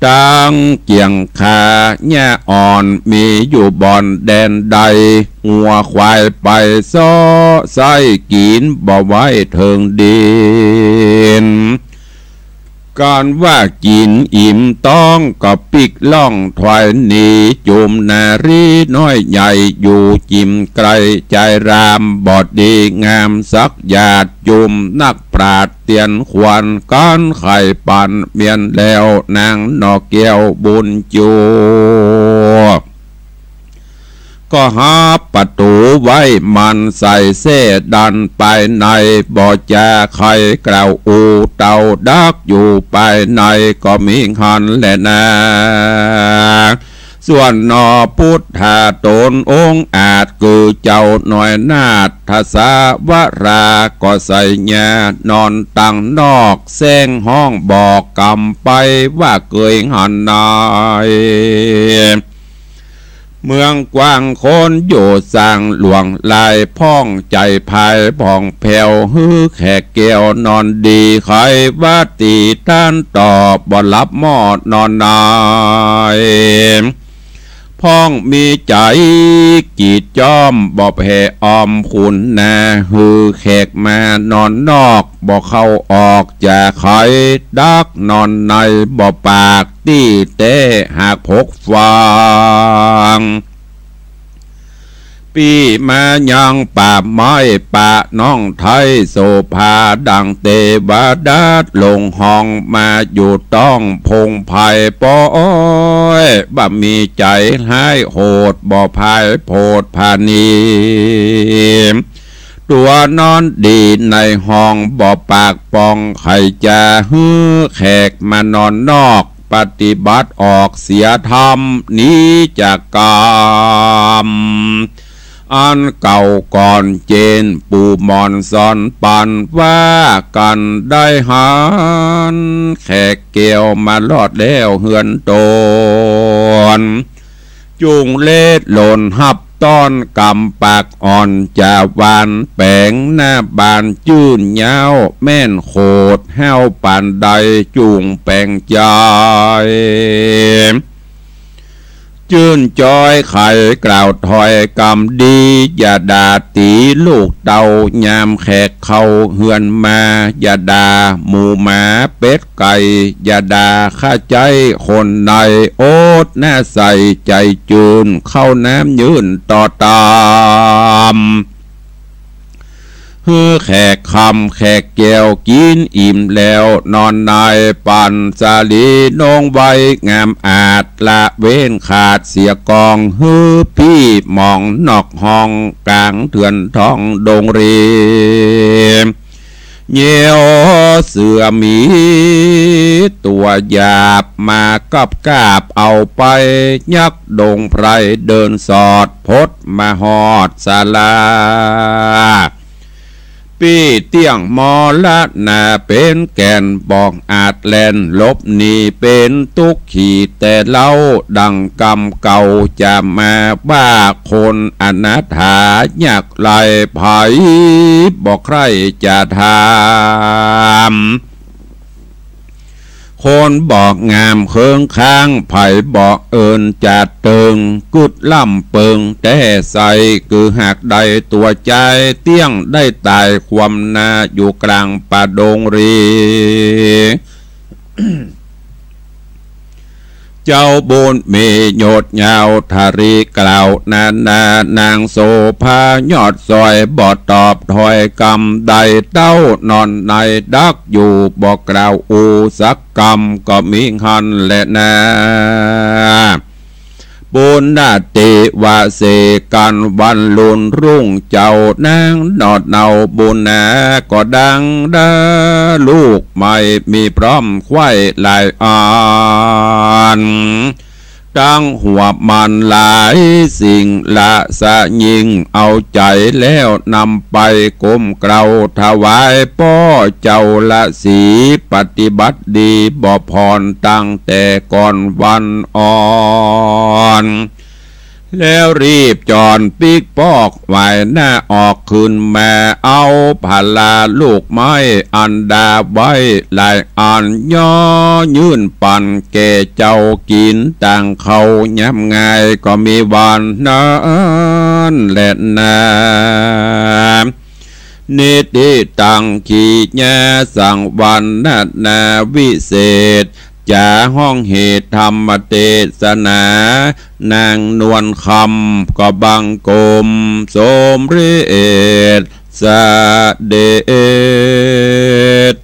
ตังเกี่ยงคาหญ้าอ่อนมีอยู่บ่อนแดนใด งัวควายไปเซาะไส้กิ๋นบ่ไหวเถิงดิน กันว่ากิ๋นอิ่มต๊องก็ปิ๊กล่องถอยหนี จุมนารีน้อยใหญ่อยู่จิ่มใก้จายราม บ่ดีงามสักหยาด จุมนักปราชญ์เตียนขวัญ กั๋นใค่ปันเมียนแล้ว นางหนอแก้วบุญจู ก็หับประตู๋ไว้มันใส่แส้ดันภายใน บ่จาใค่กล่าวอูเต้าดักอยู่ภายใน ก็มีหั้นแลนา ส่วนหนอปุทธาต๋นองค์อาจ คือเจ้าน้อยนาถสาวรา ก็ใส่ญานอนตังนอก แซงฮ้องบอกกำไปว่าเกยหันนาย เมืองกว้างคนอยู่สร้างหลวงหลาย พ่องใจ๋ภายผ่องแผ้ว หื้อแขกแก้วนอนดี ใค่ว่าตี้ตันต่อบ่หลับหม้อนอนไหน พ่องมีใจ๋กีดจ้อมบ่แผ่อ้อมขุนนา หื้อแขกมานอนนอก บ่เข้าออกจาใค่ ดักนอนในบ่ปากตี้แต๊ หากผกฟัง ปี้มายังป่าไม้ป่าน้องไท้ โสภาดังเตวดาลงห้องมาอยู่ต้องพงไพร ป้อยบ่มีใจ๋ฮ้ายโหด บ่พายโผดผานี ตัวนอนดีในห้องบ่ปากปอง ใค่จะหื้อแขกมานอนนอก ปฏิบัติออกเสียธรรม หนีจากกรรมอันเก่าก่อน เจนปู่หมอนสอนปัน ว่ากั๋นได้หัน แขกแก้วมาลอดแล้วเฮือนต๋น จุ่งเลดหล่นฮับต้อนกำปากอ่อน จาหวานแป๋งหน้าบานจื้นยาว แม่นโขดห้าวปานใด จุ่งแป๋งใจ๋ จื้นจ้อยใค่กล่าวถ้อยกำดี อย่าด่าตี๋ลูกเต้ายามแขกเข้าเฮือนมา อย่าด่าหมูหมาเป็ด ไก่ อย่าด่าข้าใจ๊คนใน อดหน้าใสใจ๋จืน ข้าวน้ำยื่นต่อตาม หื้อแขกคำแขกแก้วกิ๋นอิ่มแล้วนอนใน ปันสาลีนงไว้งามอาจ ละเว้นขาดเสียกอง หื้อปี้หมองนอกห้อง ก๋างเถื่อนท้องดงรี เยี่ยวเสือหมีตั๋วหยาบ มากับกาบเอาไป ยักษ์ดงไพรเดินสอด พดมาฮอดศาลา ปี้เตี้ยงมรณาเป๋นแก่น บ่อาจแล่นหลบหนี เป๋นตุ๊กขีแต่เล่า ดังกำเก่าจะมาว่า คนอนาถายากไร้ ใผบ่ใคร่จะถาม คนบ่งามเคิงค้าง ใผบ่เอิญจะเติง กึ๊ดล้ำเปิงแต่ใส คือหากได้ตั๋วจาย เตี้ยงได้ต๋ายคว่ำหน้า อยู่กลางป่าดงรี เจ้าบุญมียศยาว ทารีกล่าวนานา นางโสภายอดสอย บ่ตอบถ้อยกำใด เต้านอนในดักอยู่ บ่กล่าวอู้สักกำ ก็มีหั้นแลนา ปุณณติวาเสกัน วันลุนรุ่งเจ้า นางหนอดเนาบุญนา ก็ดังดาลูกไม้ มีพร้อมไขว้หลายอัน ตังหัวมันหลายสิ่ง ละสะยิ่งเอาใจ๋ แล้วนำไปก้มเกล้าถวาย ป้อเจ้าละสี ปฏิบัติดีบ่ผ่อน ตั้งแต่ก่อนวันอ่อน แล้วรีบจ๋อนปิ๊กปอก หวายหน้าออกคืนมา เอาผลาลูกไม้ อันดาไว้หลายอัน ย่อยื่นปันแก่เจ้ากิ๋น ต่างเขายามง่าย ก็มีวันนั้นแลนา นิทธิตังขีญาสังวรรณนาวิเศษ จ๋าฮ้องเหตุธรรมเตสนา นางนวลคำก็บังคมสมเร็จเสด็จ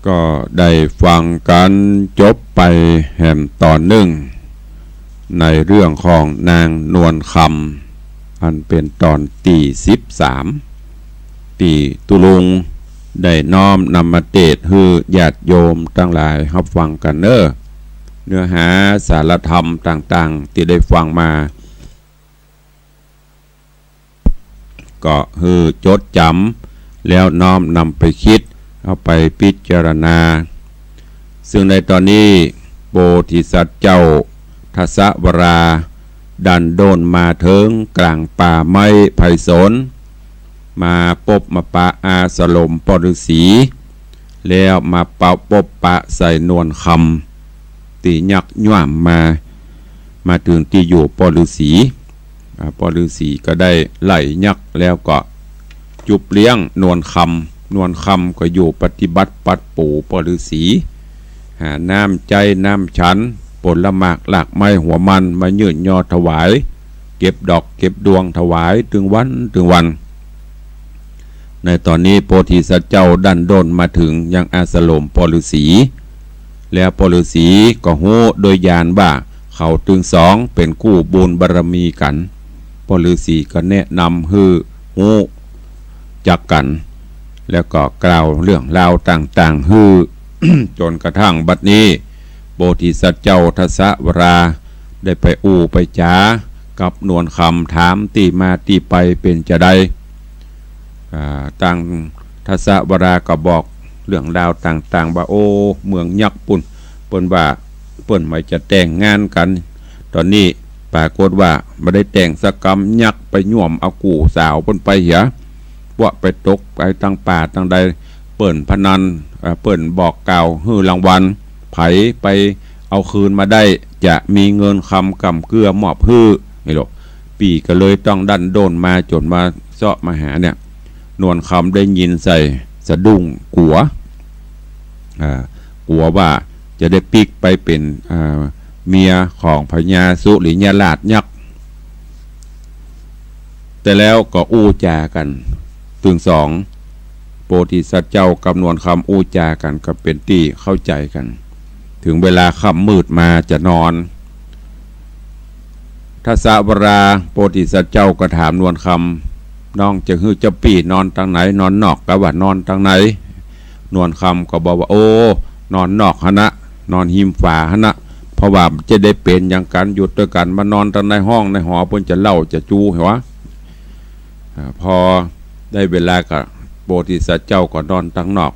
ก็ได้ฟังกั๋นจบไปแหมต๋อนนึ่ง ในเรื่องของนางนวลคำ อันเป๋นต๋อนตี้สิบสาม ตี้ตุ๊ลุงได้น้อมนำมาเตสน์หื้อญาติโยมตังหลายฮับฟังกั๋นเน้อ เนื้อหาสาระธรรมต่างๆ ตี้ได้ฟังมา ก็หื้อจดจ๋ำ แล้วน้อมนำไปกึ๊ด เอาไปพิจารณา ซึ่งในต๋อนนี้ โพธิสัตว์เจ้าทศวรา ดันด้นมาเถิงก๋างป่าไม้ไพศาล มาปบมาปะอาสรมป้อฤๅษี แล้วมาปะปบปะใส่นวลคำ ตี้ยักษ์ย่ามมา มาเถิงตี้อยู่ป้อฤๅษี อ่า ป้อฤๅษีก็ได้ไล่ยักษ์แล้วก็จุบเลี้ยงนวลคำ นวลคำก็อยู่ปฏิบัติปัดปูป้อฤๅษี หาน้ำใจ๊น้ำฉัน ผลหมากรากไม้หัวมันมายื่นยอถวาย เก็บดอกเก็บดวงถวายตึงวันตึงวัน ในต๋อนนี้โพธิสัตว์เจ้าดันด้นมาเถิงยังอาสรมป้อฤๅษี แล้วป้อฤๅษีก็ฮู้โดยญาณว่าเขาตึงสองเป๋นคู่บุญบารมีกั๋น ป้อฤๅษีก็แนะนำหื้อฮู้จักกั๋น แล้วก็กล่าวเรื่องราวต่างๆ หื้อ จ๋นกระทั่งบัดนี้ โพธิสัตว์เจ้าทศวรา ได้ไปอู้ไปจ๋ากับนวลคำ ถามตี้มาตี้ไปเป๋นจาใด อ่า ตังทศวราก็บอกเรื่องราวต่างๆ ว่า โอ้ เมืองยักษ์ปู้น เปิ้นว่าเปิ้นหมายจะแต่งงานกั๋น ต๋อนนี้ปรากฏว่าบ่ได้แต่งสักกำ ยักษ์ไปย่วมเอากู้สาวเปิ้นไปเหีย ปะไปตกไปตังป่าตังใด เปิ้นพนัน เอ่อ เปิ้นบอกกล่าวหื้อรางวัล ใผไปเอาคืนมาได้ จะมีเงินคำก่ำเกื้อมอบหื้อ นี่โลก ปี้ก็เลยต้องดันด้นมาจ๋นมาเซาะมาหาเนี่ย นวลคำได้ยินใส่สะดุ้งกั๋ว อ่า กั๋วว่าจะได้ปิ๊กไปเป๋น อ่า เมียของพญาสุริยราชยักษ์ แต่แล้วก็อู้จ๋ากั๋น ตึงสอง โพธิสัตว์เจ้ากับนวลคำอู้จ๋ากั๋นก็เป๋นตี้เข้าใจ๋กั๋น เถิงเวลาค่ำมืดมาจะนอน ทสวราโพธิสัตว์เจ้าก็ถามนวลคำ น้องจะหื้อเจ้าปี้นอนตางไหน นอนนอก กาว่านอนตางไหน นวลคำก็บอกว่า โอ้ นอนนอกหั้นนะ นอนฮิมฝาหั้นนะ เพราะว่าจะได้เป๋นหยังกั๋น อยู่ตวยกั๋น มานอนตางในห้องในหอ เปิ้นจะเล่าจะจู๋หัว อ่า พอได้เวลาก็โพธิสัตว์เจ้าก็นอนตางนอก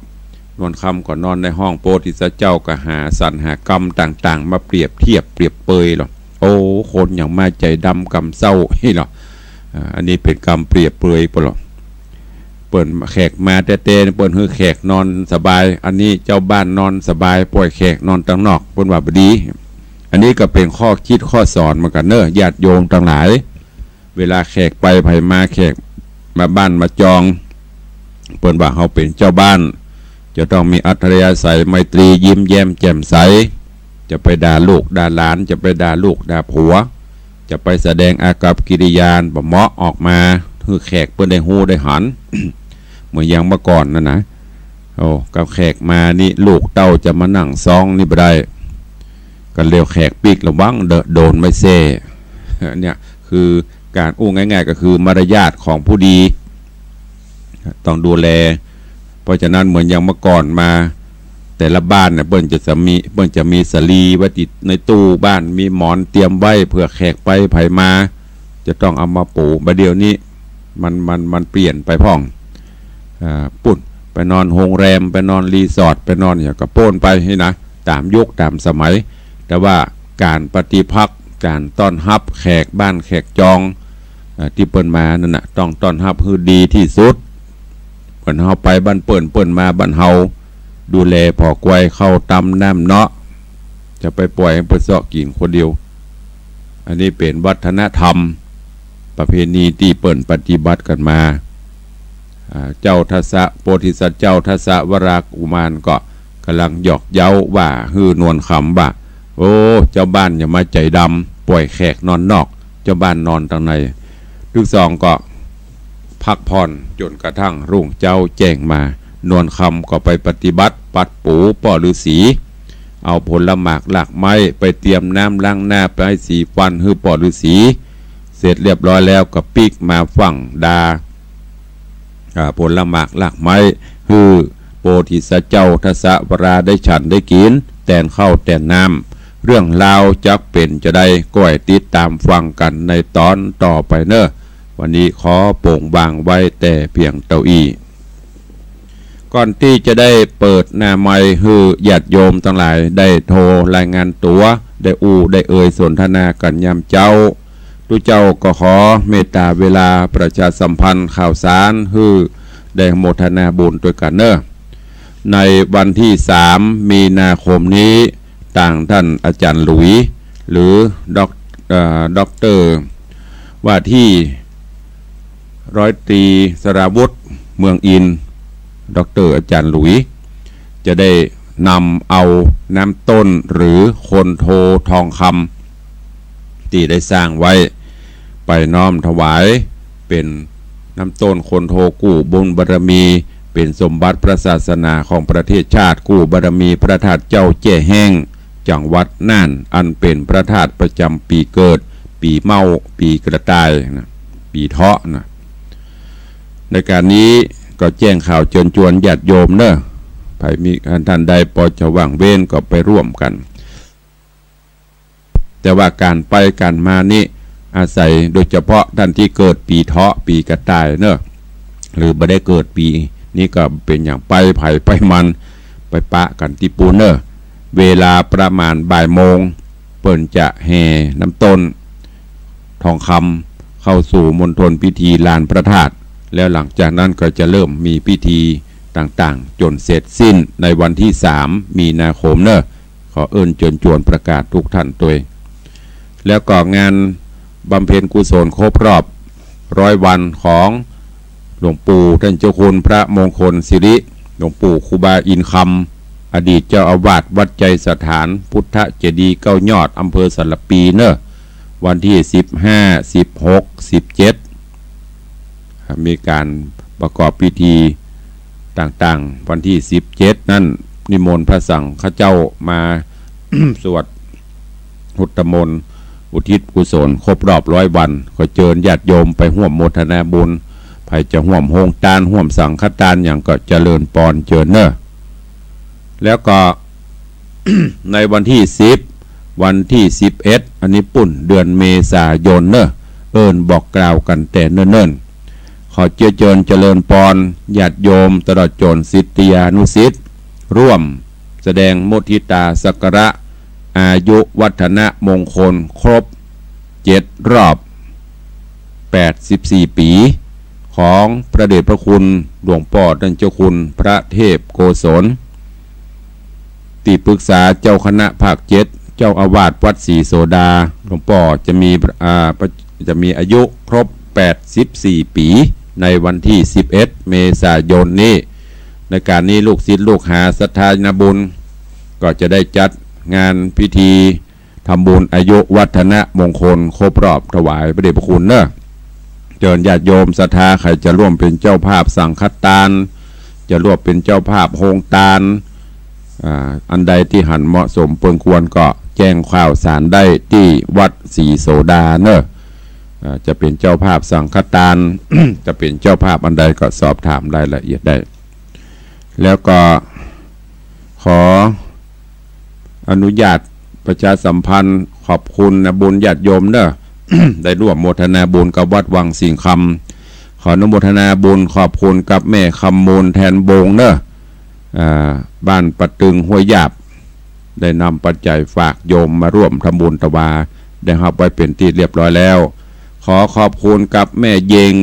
นวลคำก็นอนในห้อง โพธิสัตว์เจ้าก็หาสรรหากำต่างๆ มาเปรียบเทียบเปรียบเปยลอ โอ้ คนหยังมาใจ๋ดำกำเซ้าอี้ลอ อ่า อันนี้เป๋นกำเปรียบเปยไปลอ เปิ้นแขกมาแต๊ๆ เปิ้นหื้อแขกนอนสบาย อันนี้เจ้าบ้านนอนสบาย ป่อยแขกนอนตางนอก เปิ้นว่าบ่ดี อันนี้ก็เป๋นข้อคิดข้อสอนเหมือนกั๋นเนาะ ญาติโยมตังหลาย เวลาแขกไปไผมา แขกมาบ้านมาจอง เปิ้นว่าเฮาเป๋นเจ้าบ้าน จะต้องมีอัธยาศัยไมตรี ยิ้มแย้มแจ่มใส จะไปด่าลูกด่าหลาน จะไปด่าลูกด่าผัว จะไปแสดงอากัปกิริยาบ่เหมาะออกมา หื้อแขกเปิ้นได้ฮู้ได้หัน เหมือนอย่างเมื่อก่อนนั่นนะ โอ้ กับแขกมานี่ ลูกเต้าจะมานั่งซองนี่บ่ได้ กันแล้วแขกปิ๊ก ระวังเด้อ โดนไม้แส้ เนี่ยคือก๋านอู้ง่ายๆ ก็คือมารยาทของผู้ดี ต้องดูแล เพราะฉะนั้นเหมือนอย่างเมื่อก่อนมา แต่ละบ้านเนี่ย เปิ้นจะ จะมี เปิ้นจะมีสะหลีไว้ตี้ในตู้บ้าน มีหมอนเตรียมไว้เผื่อแขกไปไผมา จะต้องเอามาปู บ่าเดี่ยวนี้มัน มัน มันเปลี่ยนไปพ่อง อ่า ปู๊น ไปนอนโฮงแรม ไปนอนรีสอร์ท ไปนอนหยังก็โป๊นไปนี่นะ ต๋ามยุคต๋ามสมัย แต่ว่าก๋านปฏิบัติ ก๋านต้อนฮับแขกบ้านแขกจอง อ่า ตี้เปิ้นมานั่นน่ะ ต้องต้อนฮับหื้อดีตี้สุด เหมือนเฮาไปบ้านเปิ้น เปิ้นมาบ้านเฮา ดูแลผ่อกวย ข้าวต๋ำน้ำเนาะ จะไปป่อยหื้อเปิ้นเซาะกิ๋นคนเดียว อันนี้เป๋นวัฒนธรรมประเพณีตี้เปิ้นปฏิบัติกั๋นมา อ่า เจ้าทสะ โพธิสัตว์เจ้าทสวรากุมารก็ก่ำลังหยอกเย้าว่าหื้อนวลคำว่า โอ้ เจ้าบ้านอย่ามาใจ๋ดำ ป่อยแขกนอนนอก เจ้าบ้านนอนตางใน ตึงสองก็พักผ่อนจ๋นกระทั่งรุ่งเจ๊าแจ้งมา นวลคำก็ไปปฏิบัติปัดปูป้อฤๅษี เอาผลหมากรากไม้ไปเตรียมน้ำล้างหน้า ไปสีฟันหื้อป้อฤๅษี เสร็จเรียบร้อยแล้วก็ปิ๊กมาฟั่งดา อ่า ผลหมากรากไม้ หื้อโพธิสัตว์เจ้าทสวราได้ฉันได้กิ๋น แตนข้าวแตนน้ำ เรื่องราวจักเป๋นจาใด ก้อยติดต๋ามฟังกั๋นในต๋อนต่อไปเน่อ วันนี้ขอโป๋งวางไว้แต่เพียงเต้าอี้ ก่อนตี้จะได้เปิดหน้าไมค์หื้อญาติโยมตังหลายได้โทรรายงานตั๋ว ได้อู้ได้เอ่ยสนทนากั๋นยามเจ๊า ตุ๊เจ้าก็ขอเมตต๋าเวลาประชาสัมพันธ์ข่าวสารหื้อได้โมทนาบุญตวยกั๋นเน่อ ในวันตี้สามมีนาคมนี้ ตางต้านอาจ๋ารย์หลุย หรือด็อก เอ่อ ด็อกเตอร์ ว่าตี้ร้อยตรีสราวุธ เมืองอินทร์ ด็อกเตอร์อาจ๋ารย์หลุย จะได้นำเอาน้ำต้นหรือคนโททองคำ ตี้ได้สร้างไว้ ไปน้อมถวาย เป๋นน้ำต้นคนโทกู้บุญบารมี เป๋นสมบัติพระศาสนาของประเทศชาติ กู้บารมีพระธาตุเจ้าแจ้แฮ้ง จังหวัดน่าน อันเป๋นพระธาตุประจ๋ำปี๋เกิด ปี๋เม้า ปี๋กระต่ายนะ ปี๋เถาะนะ ในก๋านนี้ก็แจ้งข่าวเจิญจวนญาติโยมเน่อ ใผมี ท่านใดปอจะว่างเว้นก็ไปร่วมกั๋น แต่ว่าก๋านไปก๋านมานี้อาศัยโดยเฉพาะต้านตี้เกิดปี๋เถาะ ปี๋กระต่ายเน่อ หรือบ่ได้เกิดปี๋นี้ก็เป๋นอย่าง ไปใผไปมัน ไปปะกั๋นตี้ปู๊นเน่อ เวลาประมาณบ่ายโมง เปิ้นจะแห่น้ำต้นทองคำเข้าสู่มณฑลพิธีลานพระธาตุ แล้วหลังจากนั้นก็จะเริ่มมีพิธีต่างๆ จ๋นเสร็จสิ้นในวันตี้สามมีนาคมเน่อ ขอเอิ้นเจิญจวนประกาศทุกท่านตวย แล้วก็งานบำเพ็ญกุศลครบรอบร้อยวันของหลวงปู่ต้านเจ้าคุณพระมงคลสิริ หลวงปู่ครูบาอินทร์คำ อดีตเจ้าอาวาสวัดไชยสถาน พุทธเจดีย์เก้ายอด อำเภอสารภีเน่อ วันตี้สิบห้า สิบหก สิบเจ็ด มีก๋านประกอบพิธีต่างๆ วันตี้สิบเจ็ดนั้นนิมนต์พระสังฆเจ้ามา สวดพุทธมนต์ อุทิศกุศลครบรอบร้อยวัน ก็เจิญญาติโยมไปฮ่วมโมทนาบุญ ใผจะฮ่วมโฮงตาน ฮ่วมสังฆตานหยังก็เจริญปอนเจิญเน่อ แล้วก็ ในวันตี้สิบ วันตี้สิบเอ็ด อันนี้ปุ้นเดือนเมษายนเน่อ เอิ้นบอกกล่าวกั๋นแต่เนิ่นๆ ขอเจื้อเจิญเจริญปอนญาติโยมตลอดจ๋นศิษยานุศิษย์ ร่วมแสดงมุทิตาสักการะอายุวัฒนมงคลครบเจ็ดรอบแปดสิบสี่ปี๋ ของพระเดชพระคุณหลวงป้อต้านเจ้าคุณพระเทพโกศล ตี้ปรึกษาเจ้าคณะภาคเจ็ด เจ้าอาวาสวัดศรีโสดา หลวงป้อจะมี อ่า จะมีอายุครบแปดสิบสี่ปี๋ ในวันตี้สิบเอ็ด เมษายนนี้ ในก๋านนี้ลูกศิษย์ลูกหาศรัทธาญาบุญ ก็จะได้จัดงานพิธี ทำบุญอายุวัฒนมงคลครบรอบถวายพระเดชพระคุณเน่อ เจิญญาติโยมศรัทธาใผจะร่วมเป๋นเจ้าภาพสังฆตาน จะร่วมเป๋นเจ้าภาพโฮงตาน อ่า อันใดตี้หันเหมาะสมเปิงควรก็แจ้งข่าวสารได้ตี้วัดศรีโสดาเน่อ อ่า จะเป๋นเจ้าภาพสังฆตาน จะเป๋นเจ้าภาพอันใดก็สอบถามรายละเอียดได้ แล้วก็ขออนุญาตประชาสัมพันธ์ขอบคุณญาบุญญาติโยมเน่อ ได้ร่วมโมทนาบุญกับวัดวังสิงห์คำ ขออนุโมทนาบุญขอบคุณกับแม่คำมูลแทนบงเน่อ อ่า บ้านป่าตึงห้วยหยาบ ได้นำปัจจัยฝากโยมมาร่วมทำบุญถวาย ได้ฮับไว้เป๋นตี้เรียบร้อยแล้ว ขอขอบคุณกับแม่เย็ง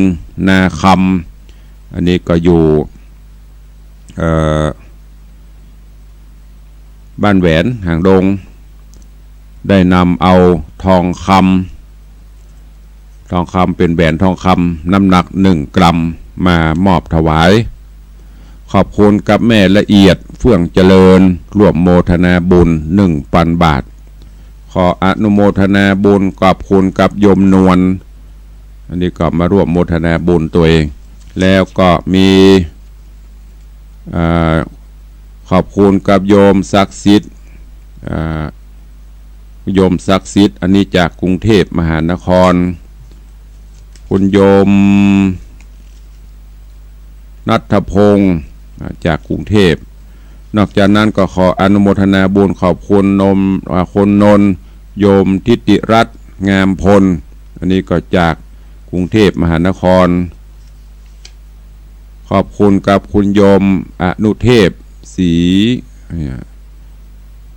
นาคำ อันนี้ก็อยู่ เอ่อ บ้านแหวนหางดง ได้นำเอาทองคำ ทองคำเป๋นแหวนทองคำน้ำหนักหนึ่งกรัมมามอบถวาย ขอบคุณกับแม่ละเอียดเฟื่องเจริญ ร่วมโมทนาบุญหนึ่งปันบาท ขออนุโมทนาบุญขอบคุณกับโยมนวล อันนี้ก็มาร่วมโมทนาบุญตวย แล้วก็มี อ่า ขอบคุณกับโยมศักดิ์สิทธิ์ อ่า โยมศักดิ์สิทธิ์ อันนี้จากกรุงเทพมหานคร คุณโยมณัฐพงษ์ อ่า จากกรุงเทพ นอกจากนั้นก็ขออนุโมทนาบุญขอบคุณนม อ่า คนนนท์ โยมทิติรัตน์ งามพล อันนี้ก็จากกรุงเทพมหานคร ขอบคุณกับคุณโยมอนุเทพ ศรี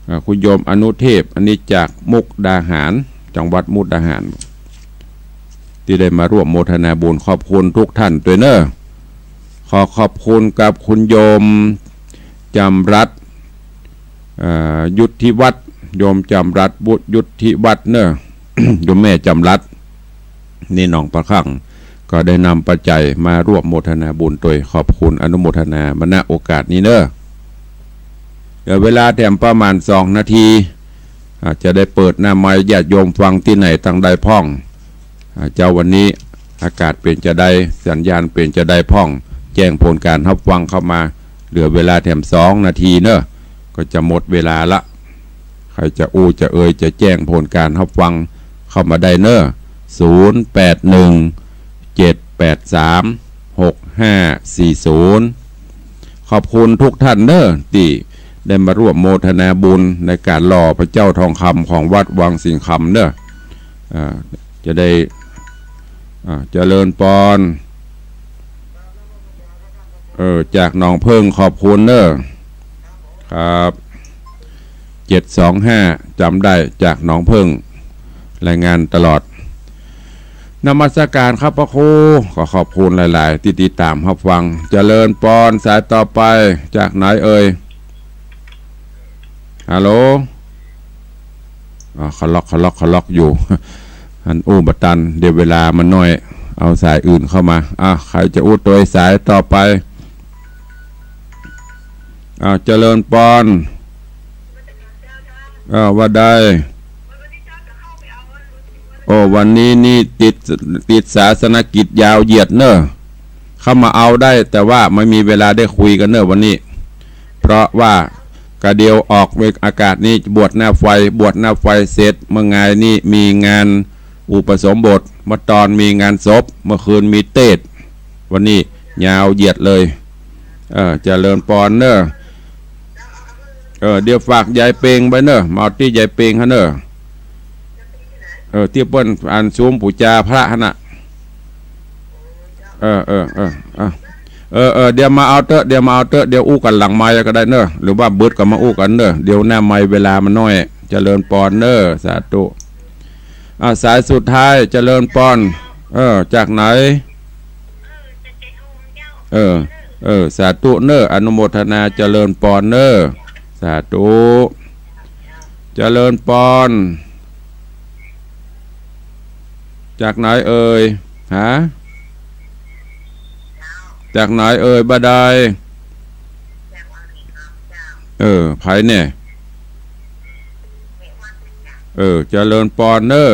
อ่า คุณโยมอนุเทพ อันนี้จากมุกดาหาร จังหวัดมุกดาหาร ตี้ได้มาร่วมโมทนาบุญ ขอบคุณทุกท่านตวยเน่อ ขอขอบคุณกับคุณโยมจำรัตน์ อ่า ยุทธิวัฒน์ โยมจำรัตน์ วุฒิยุทธิวัฒน์เน่อ โยมแม่จำรัตน์ นี่หนองปลาคั่ง ก็ได้นำปัจจัยมาร่วมโมทนาบุญตวย ขอบคุณอนุโมทนามา ณ โอกาสนี้เน่อ เหลือเวลาแถมประมาณสองนาที อ่า จะได้เปิดหน้าไมค์ญาติโยมฟังตี้ไหนตังใดพ่อง อ่า เจ๊าวันนี้อากาศเป๋นจาใด สัญญาณเป๋นจาใดพ่อง แจ้งผลก๋านฮับฟังเข้ามา เหลือเวลาแถมสองนาทีเน่อ ก็จะหมดเวลาละ ใผจะอู้จะเอ่ยจะแจ้งผลก๋านฮับฟังเข้ามาได้เน่อ ศูนย์แปดหนึ่ง เจ็ดแปดสาม หกห้าสี่ศูนย์ ขอบคุณทุกท่านเน่อ ตี้ได้มาร่วมโมทนาบุญในก๋านหล่อพระเจ้าทองคำของวัดวังสิงห์คำเน่อ อ่า จะได้ อ่า เจริญปอน เออ จากหนองเพิ่ง ขอบคุณเน่อ ครับ เจ็ดสองห้า จ๋ำได้ จากหนองเพิ่ง รายงานตลอด นมัสก๋านครับพระครู ขอขอบคุณหลายๆ ตี้ติดต๋ามฮับฟัง เจริญปอน สายต่อไป จากไหนเอ่ย ฮัลโหล อ๋อ เขาล็อก เขาล็อก เขาล็อกอยู่ หันอู้บ่ตัน เดี๋ยวเวลามันน้อย เอาสายอื่นเข้ามา อ่ะ ใผจะอู้ตวยสายต่อไป อ้าว เจริญปอน เออ ว่าได้ โอ้ วันนี้นี่ติด ติดศาสนกิจยาวเหยียดเน่อ เข้ามาเอาได้ แต่ว่าไม่มีเวลาได้คุยกั๋นเน่อวันนี้ เพราะว่า กะเดี่ยวออกอากาศนี่บวชหน้าไฟ บวชหน้าไฟเสร็จ เมื่องายนี่มีงานอุปสมบท เมื่อตอนมีงานศพ เมื่อคืนมีเตสน์ วันนี้ยาวเหยียดเลย เออ เจริญปอนเน่อ เออ เดี๋ยวฝากยายเปงไปเน่อ มาเอาตี้ยายเปงหั้นเน่อ เออ ตี้เปิ้นอันซุมปู๋จาพระหั้นน่ะ เออ เออ เออ เออ เออ เออ เดี๋ยวมาเอาเต๊อะ เดี๋ยวมาเอาเต๊อะ เดี๋ยวอู้กั๋นหลังไมค์ก็ได้เน่อ หรือว่าบึดก็มาอู้กั๋นเน่อ เดี๋ยวหน้าไมค์เวลามันน้อย เจริญปอนเน่อ สาธุ อ่ะ สายสุดท้าย เจริญปอน เออ จากไหน เออ เออ สาธุเน่อ อนุโมทนา เจริญปอนเน่อ สาธุ เจริญปอน จากไหนเอ่ย ฮะ จากไหนเอ่ย บ่าดาย เออ ใผเนี่ย เออ เจริญปอนเน่อ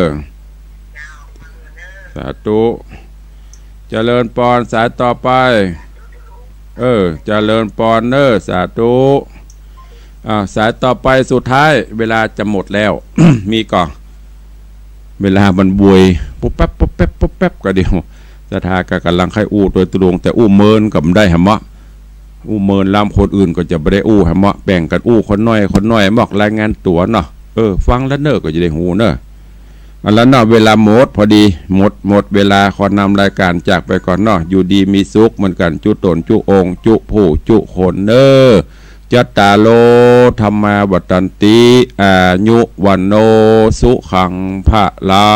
สาธุ เจริญปอน สายต่อไป เออ เจริญปอนเน่อ สาธุ อ่า สายต่อไปสุดท้าย เวลาจะหมดแล้ว มีก่อ เวลามันบวย ปุ๊บปั๊บ ปุ๊บปั๊บ ปุ๊บปั๊บ ก็เดี๋ยว ศรัทธาก็ก่ำลังใค่อู้ตวยตวง แต่อู้เมินก็บ่ได้หะเมาะ อู้เมินล้ำคนอื่นก็จะบ่ได้อู้หะเมาะ แบ่งกั๋นอู้คนน้อย คนน้อย มอกรายงานตั๋วเนาะ เออ ฟังแล้วเน่อ ก็จะได้ฮู้เน่อ เอาละเนาะ เวลาหมดพอดี หมด หมดเวลา ขอนำรายการจากไปก่อนเนาะ อยู่ดีมีสุขเหมือนกั๋น จุ๊ต๋นจุ๊องค์ จุ๊ผู้จุ๊คนเน่อ จัตตาโร ธัมมา วัฑฒันติ อายุ วัณโณ สุขัง พลั